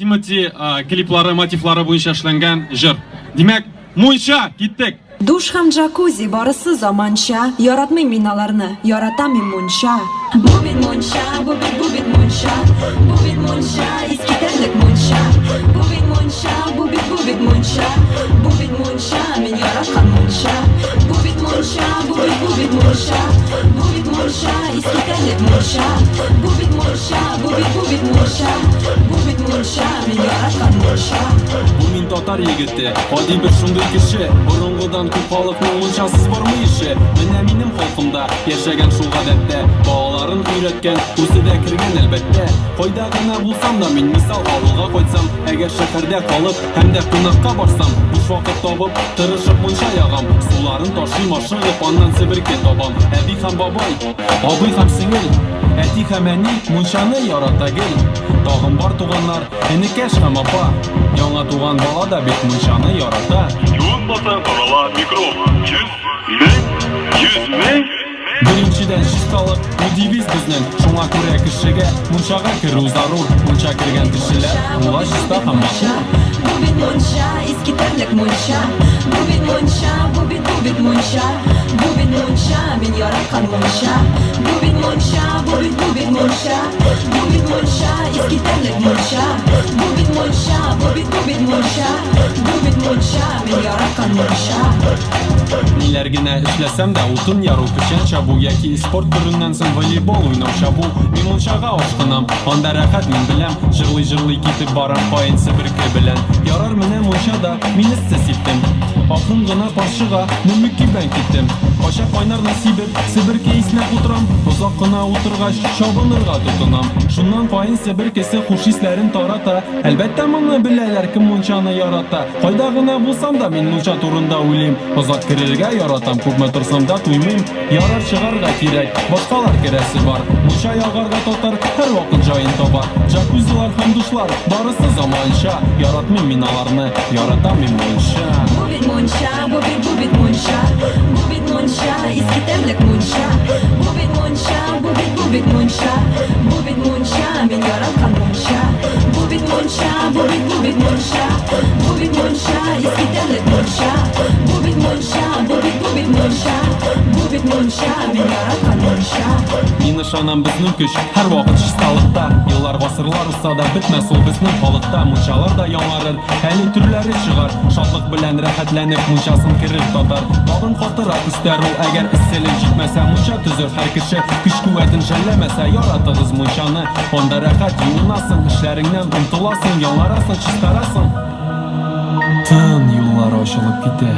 Тимати клиплары мотивлары буенча эшләнгән җыр. Димәк, мунча, киттек! Душ һәм джакузи, барысы заманча. Яратмыйм мин аларны, яратам мин мунча. Бу бит мунча, бу бит, бу бит мунча. Бу бит мунча, искитәрлек мунча. Бу бит мунча, бу бит, бу бит мунча. Бу бит мунча, мин яраткан мунча. Бу бит мунча, бу бит, бу бит мунча. Бу бит мунча, искитәрлек мунча. Бу бит мунча, бу бит, бу бит мунча. Бу бит мунча, мин яраткан мунча. Бу мин татар егете, гади бер шундый кеше. Борынгыдан күп халыкның мунчасыз бармый эше. Менә минем халкымда яшәгән шул гадәттә. Балаларын өйрәткән, үзе дә кергән, әлбәттә. Кайда гына булсам да, мин мисал авылга кайтсам, әгәр шәһәрдә калып һәм дә кунакка барсам, буш вакыт табып, тырышып мунча ягам. Суларын ташыйм ашыгып, аннан себерке табам. Әби һәм бабай, абый һәм сеңел, әти һәм әни мунчаны ярата гел. Тагын бар туганнар, энекәш һәм апа. Яңа туган бала да бит мунчаны ярата. Юынмасаң тарала микроб. 100 мең, 100 мең. Беренчедән, чисталык, ул девиз безнең. Шуңа күрә кешегә мунчага керү зарур. Мунча кергән кешеләр була чиста һәм матур. Бу бит мунча, искитәрлек мунча. Бу бит мунча, бу бит, бу бит мунча. Бу бит мунча, мин яраткан мунча. Бу бит мунча, бу бит, бу бит мунча. Бу бит мунча, искитәрлек мунча. Бу бит мунча, бу бит, бу бит мунча. Бу бит мунча, мин яраткан мунча. Ниләр генә эшләсәм дә, утын яру, печән чабу яки спорт төреннән соң волейбол уйнау чабу, мин мунчага ашкынам, анда рәхәт, мин беләм, җырлый-җырлый китеп барам каен себерке белән. Ярар, менә мунчада мин эссе сиптем. Акрын гына каршыга мин мөкиббән киттем. Кайчак кайнарны сибеп, себерке иснәп утырам, озак кына утыргач, чабынырга тотынам. Шуннан каен себеркесе хуш исләрен тарата. Әлбәттә, моны беләләр, кем мунчаны ярата. Кайда гына булсам да, мин мунча турында уйлыйм. Озак керергә яратам, күпме торсам да туймыйм. Ярар, чыгарга кирәк, башкалар керәсе бар. Мунча ягарга татар һәрвакыт җаен таба. Джакузилар һәм душлар, барысы заманча. Яратмыйм мин аларны, яратам мин мунча. Бу бит мунча, бу бит, бу бит мунча. Бу бит мунча, искитәрлек мунча. Бу бит мунча, бу бит, бу бит мунча. Бу бит мунча, мин яраткан мунча. Бу бит мунча, бу бит, бу бит мунча. Бу бит мунча, искитәрлек мунча. Бу бит мунча, бу бит, бу бит мунча. Бу бит мунча, мин яраткан мунча. Мин ышанам, безнең көч һәрвакыт чисталыкта. Еллар, гасырлар узса да бетмәс ул безнең халыкта. Мунчалар да яңарыр, әле төрләре чыгар. Шатлык белән рәхәтләнеп мунчасын керер татар. Тагын катырак өстәр ул, әгәр эсселек җитмәсә. Мунча төзер һәр кеше, көч-куәтен жәлләмәсә. Яратыгыз мунчаны, анда рәхәт юынасың, эшләреңнән онтыласың, яңарасың, чистарасың. Тын юллары ачылып китә.